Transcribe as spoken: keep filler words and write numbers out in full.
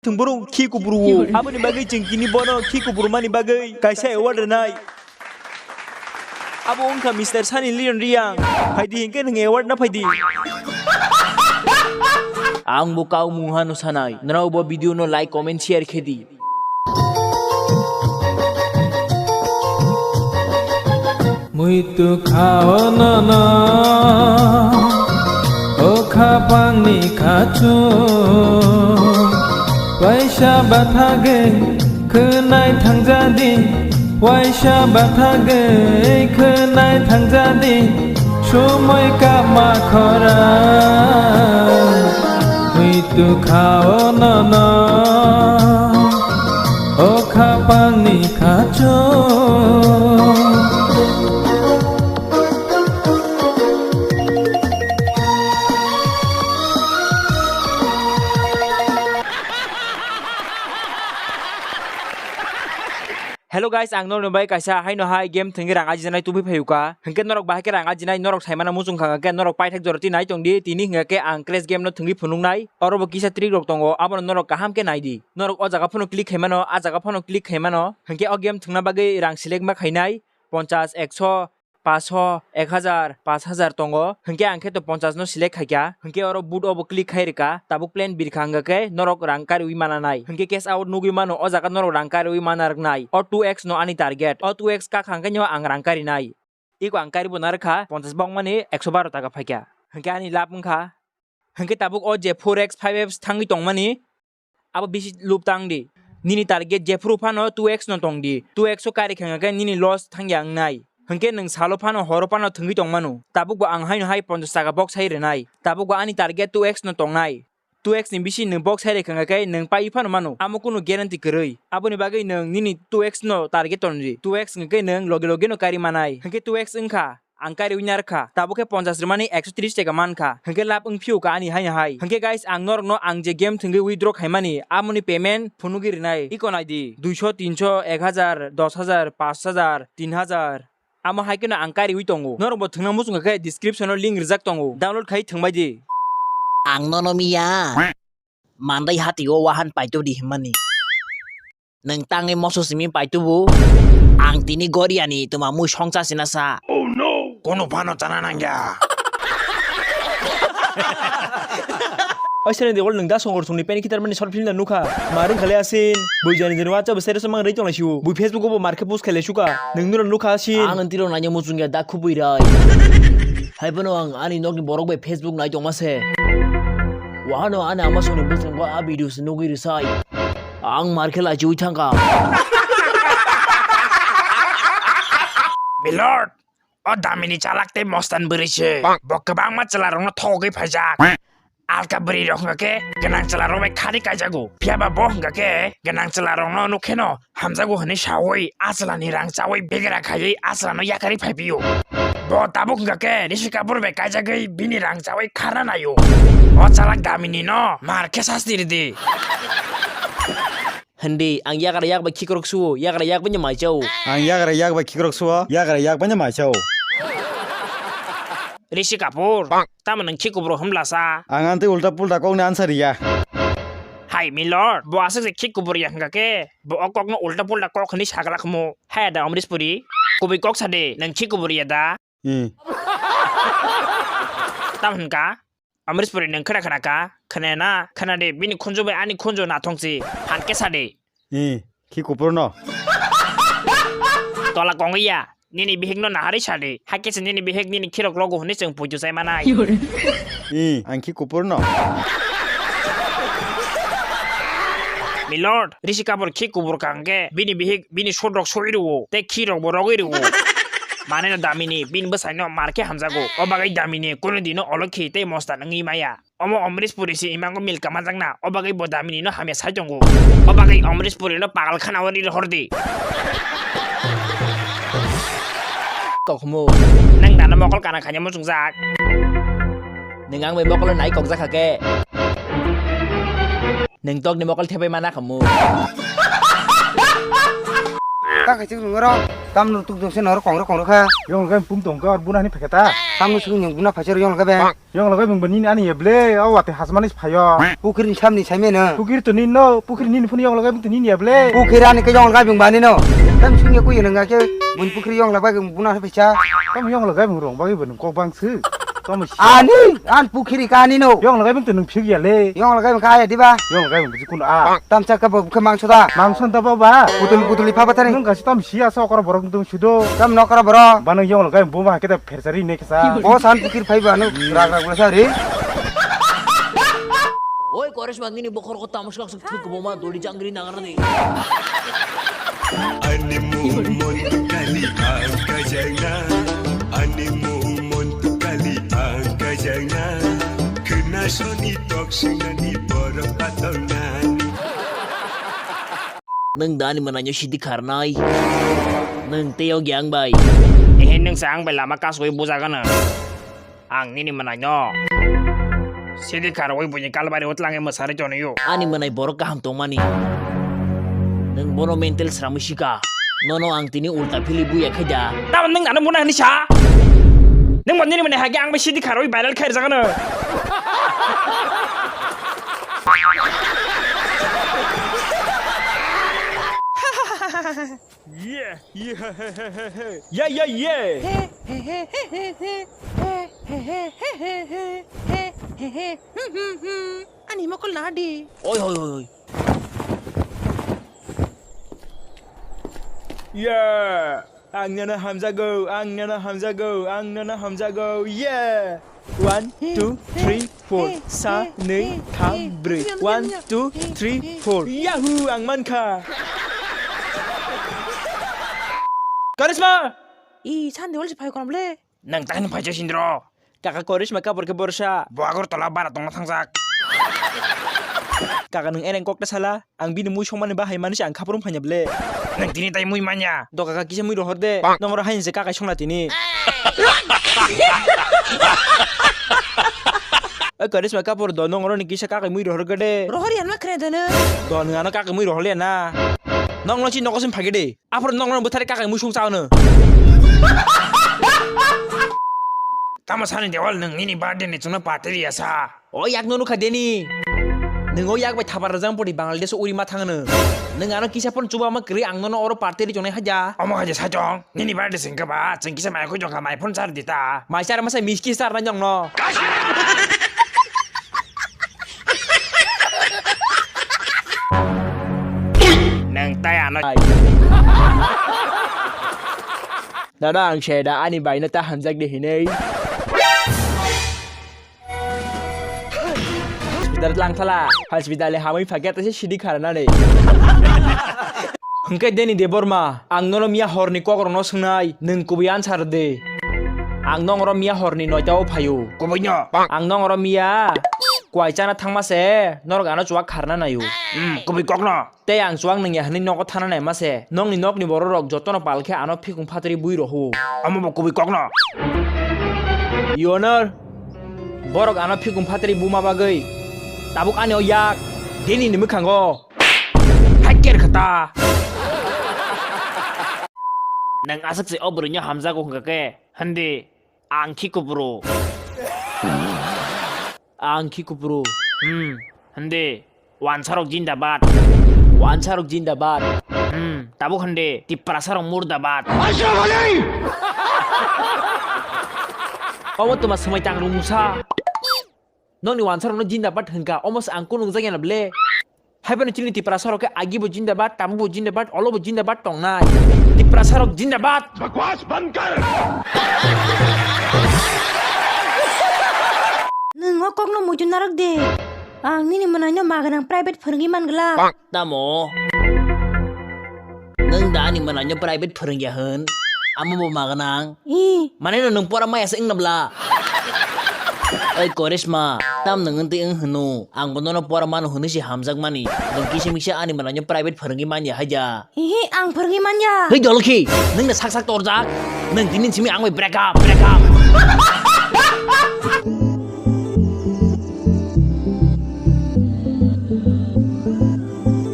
Thwng borok khi kuburu o. Aboni bagwi chwng tini bono khi kuburu mani bagwi kaisa award rwnai. Abo wngkha Mister Sunny Leon Riang. Phaidi hinkhe nwng award na phaidi. Ang bo kau mungha no sanai. Norok bo video no like, comment, share khe di. Muitu khao nono, o khapangni khachu. Waisa bathagwi khwnai thangjadi, waisa bathagwi khwnai thangjadi, somoi kapma khorang. Muitu khao nono, o khapangni khachu. Hello guys, ang norokni bai kaisa haino hai game thwngwi rang ajinai tubui phaiyuka. Hinkhe norok bahai khe rang ajinai, norok saimano muchung kha khe norok paithak jora twi nai tongdi. Tini hinkhe ang crash game no thwngwi phunuknai. Oro bo kisa trick rok tongo, abono norok kaham khe naidi. Norok o jaga phano click khaimano, a jaga phano click khaimano. Hinkhe o game thwngna bagwi rang select ma khainai, ponchas, ekso, paso, ek hajar, pash hajar tongo. Hinkhe ang khe to ponchas no select khaikha. Hinkhe oro boot obo click khai rwkha. Tabuk plan birkha hwnkha khe norok rang kariui mananai. Hinkhe cash out nugui mano, o jaga norok rang kariui mana rwknai. O two X no ani target. O two X kakha hwnkhe no ang rang karinai. Iko ang karibo narwkha, ponchas bokmani ekso baro taka phaikha. Hinkhe ani lab wngkha. Hinkhe tabuk o je four X, five X thangwi tongmani, abo bisi lub tang di. Nini target jephuru phano two X no tong di. Two X o kari khe hwnkhe nini loss thangya wngnai. Hinkhe nwng salo phano horo phano thwngwi tongmano. Tabukbo ang haino hai ponchas taka box hai rwnai. Tabukbo ani target two X no tongnai. Two X ni bisi nwng box hai rwkha hwnkhe nwng paiwi phano mano. Amo kunu guarantee kwrwi. Aboni bagwi nwng nini two X no target ton di. Two X hwnkhe nwng logi logi no kari manai. Hinkhe two X wngkha. Ang kariui narwkha, tabuk khe ponchas rwmani ekso tris taka mankha, hinkhe lab wngphiyokha ani haino hai. Hinkhe guys, ang norokno ang je game thwngwi withdraw khaimani, amoni payment phunugwi rwnai. Iko naidi, duiso, tinso, ek hajar, dos hajar, pash hajar, tin hajar. Amo hai kheno ang kariui tongo. Norokbo thwngna muchungkha khe description o link rijak tongo. Download khai thwngbaidi. Ang nono miya. Mandai hati o wahan paitodi himmani. Nwng tangwi moso simi paitubu. Ang tini goriani tuma mui songcha sinasa. Oh no! Kono phano chana nangya. Oi sene de ol nwng da songor songni pen kitar mani short film da nukha. Marung khale asin. Bui jani jani wacha bwsai resa mang rei tong laisiu. Bui Facebook o bo marke post khale suka. Nwng nuro nukha asin. Ang ntiro nanya muchungya da khubui rai. Hai bono ang ani nokni borok bai Facebook nai tongma se. Wahano ani ama songni bwskango a video se nugwi rwsai. Ang mar khe lachiui thangkha. Milord, o damini chalak tei mostan bwrwi se. Bo kwbangma chwlarokno thogwi phaijak. Alka bwrwi rok hwnkha khe gwnang chwlarok bai khani kaijago. Phiya ba bo hwnkha khe gwnang chwlarokno nuk kheno hamjago hwnwi saui a chwlani rang chaui begra khaiwi a chwlano yakarwi phai phio. Bo tabuk hwnkha khe Rishi Kapoor bai kaijagwi bini rang chaui kharna naio. O chalak damini no mar khe sasti ridi. Hindi, ang yagra yak bai khikrok suo, yagra yak bai mai chao. Ang yagra yak bai khikrok suo, yagra yak bai mai chao. Rishi Kapoor, tamo nwng khikubur hwnbla sa? Ang ani tei ulta pulta kokni answer ya. Hai Milord, bo aswk se khikubur ya hwnkha khe, bo o kokno ulta pulta kok hwnwi saglak mo. Hai da Amrish Puri, kubui kok sa de, nwng khikubur ya da? Hmm. Tam hwnka, Amrish Puri nwng khna khna kha, khna na, khna de, bini khunju bai ani khunju nathong si, phan khe sa de. Ih, khi kupur no. Tola kongwi ya, nini bihik no naharwi sadi. Hakhe se nini bihik nini khirok logo hwnwi chwng puitu chai manai. Ih, ang khi kupur no. Milord, Rishi Kapoor khi kubur kangke, bini bihik, bini sodrok soi rwo, tei khirok bo rogwi rwo. Mane no damini, bini bwsai no mar khe hamjago. O bagwi damini, kunu dino olokhi tei mosta wngwi maya. Omo Amrish Puri se imango milka manjakna, o bagwi bo damini no hamya sai tongo. O bagwi Amrish Puri no pagal khana o ri rohor di. Kokhumu. Nang dano mokol kana khanya muchungjak. Nang ang bai mokol nai kokjak kha khe. Nang tok ni mokol thepai mana khamu. Ta khaisik nungro. Tam nu tuk dose nor kongro kongro kha. Yong khe pum tong khe or buna ni pheketa. Tamni sung nyung buna phaisar yong lagai beng. Yong lagai beng bani ani ya ble, o wate hasmani phayo. Pukiri ni samni saimeno. Pukiri to nino, pukiri nini phone yong lagai beng to nini ya ble. Pukiri ani ke yong lagai beng bani no. Tam sung ya ku yong ke mun pukiri yong lagai beng buna phaisa. Tam yong lagai beng rong bagi beng kok bang su. Tam si. Ani, an pukiri kani no. Yong lagai beng to nung phik ya le. Yong lagai beng kaya diba. Yong lagai beng biji kun a. Tam chak ka bok ke mangso da. Mangso da baba. Putul putul ipa batani. Nung kasi tam si asa okor borok nung sudo. Tam nokra boro. Bano yong lagai beng buma kete phersari ne kesa. Bo san pukiri phai bano. Rak rak bula sari. Oi, Koresma, nini bokhorok tamo swkang swk thwk kwbangma doli jangri nangrani. Ani mung montu kali ang kajangna. Ani mung montu kali ang kajangna. Khna soni tok sinani borok patongnani. Nwng da ani mwnai no sidi kharnai? Nwng tei o gyang bai. Ehe, nwng sa ang bai lama kasugwi bujagano. Ang nini mwnai no sidi kharwi buini kalbari o tlange mwsari tonio. Ani mwnai borok kaham tongmani. Nwng bono mental sramwi sika. Nono ang tini ulta phili buya khaida. Tamo nwng ano mwnai hwnwi sa? Nwng bo nini mwnai hage ang bai sidi kharwi viral khair jagano. Yeah, yeah, yeah, yeah, yeah. Ani mokol na di. Oi, oi, oi, oi. Yeah. Ang nono hamjago, ang nono hamjago, ang nono hamjago. Yeah. One, two, three, four. Sa, nwi, tham, brwi. One, two, three, four. Yahoo, ang mankha. Karisma! I, sandi wal si phai kono ble. Nang tahini phai sindro. Kaka Korisma kapor khe borsa. Bo Agartala bara tongna thangjak. Kaka nwng ereng kok ta sala. Ang bini mui songmani bahai mani se ang khaprum phanya ble. Nang tini tai mui manya. Do kaka kisa mui rohor de. Nong oro hain se kakai songna tini. O Karisma kapor do nong oro ni kisa kakai mui rohor gede. Rohor yan ma kre dene. Do nang ano kakai mui rohor le na. Nong no chi nokosim phage de. Aphuru nokno bwthari kakai mui sung chao no. Tamo sani Dewal, nwng nini birthday ni chwngno party riya sa? O yak no nukha deni. Nwng o yak bai thapar rwjang pori Bangladesh o uri ma thangno. Nwng ano kisa phone chuba ma kwrwi, ang nono oro party ri chongnai haja. Omo haja sa chong, nini birthday se wngkha ba, chwng kisa mai khoi jongkha, mai phone char di ta. Mai char masa miski char nai jong no. Nang tai ano. Dada, ang se da ani bai no ta hamjak de hinui. Hospital lang thala, hospital le hamui phakya ta se sidi khara na nei. Hwnkhe Deni Debbarma, ang nono miya horni kokrokno swngnai, nwng kubui answer de. Ang nong oro miya horni noita o phaio. Kubui no? Ang nong oro miya kwai chana thangma se norok ano chuwak kharna naio. Hmm, kubui kokno? Tei ang chuwak nungya hwnwi nogo thana naima se. Nokni nokni bororok jotono pal khe ano phikung phatri bui rohwo. Omo bo kubui kokno? Your Honor, borok ano phikung phatri buma bagwi tabuk ani o yak Deni ni mwkhango. Hai ker khata. Nang aswk se o bwrwino hamjago hwnkha khe, hindi, ang khi kuburu. Ang khi kuburu. Hmm, hindi, wansarok jindabad. Wansarok jindabad. Hmm, tabuk hindi, Tiprasarok murdabad. Omo twma swmai tangrung musa. Nokni wansarokno jindabad hwnkha, omo se ang kunung jagya na ble. Haiphano chini Tiprasarok khe agi bo jindabad, tabuk bo jindabad, olo bo jindabad tongnai. Tiprasarok jindabad! Bakwas bandh kar! Nwng o kokno muitu narwk de. Ang nini mwnaino maganang private phwrwngwi man glak. Tamo? Nwng da ani mwnaino private phwrwngya hwn? Amo bo maganang? Ih. Mane no nwng pora maya se wngna bla? Oi Korisma, tam nwng wng twi wng hwno? Ang bo nono pora mano hwnwi se hamjakmani. Nwng kisa misa ani mwnaino private phwrwngwi manya haida. Hihi, ang phwrwngwi manya. Hei Dolokhi, nwng no sak sak torjak. Nwng tini simi ang bai break up, break up.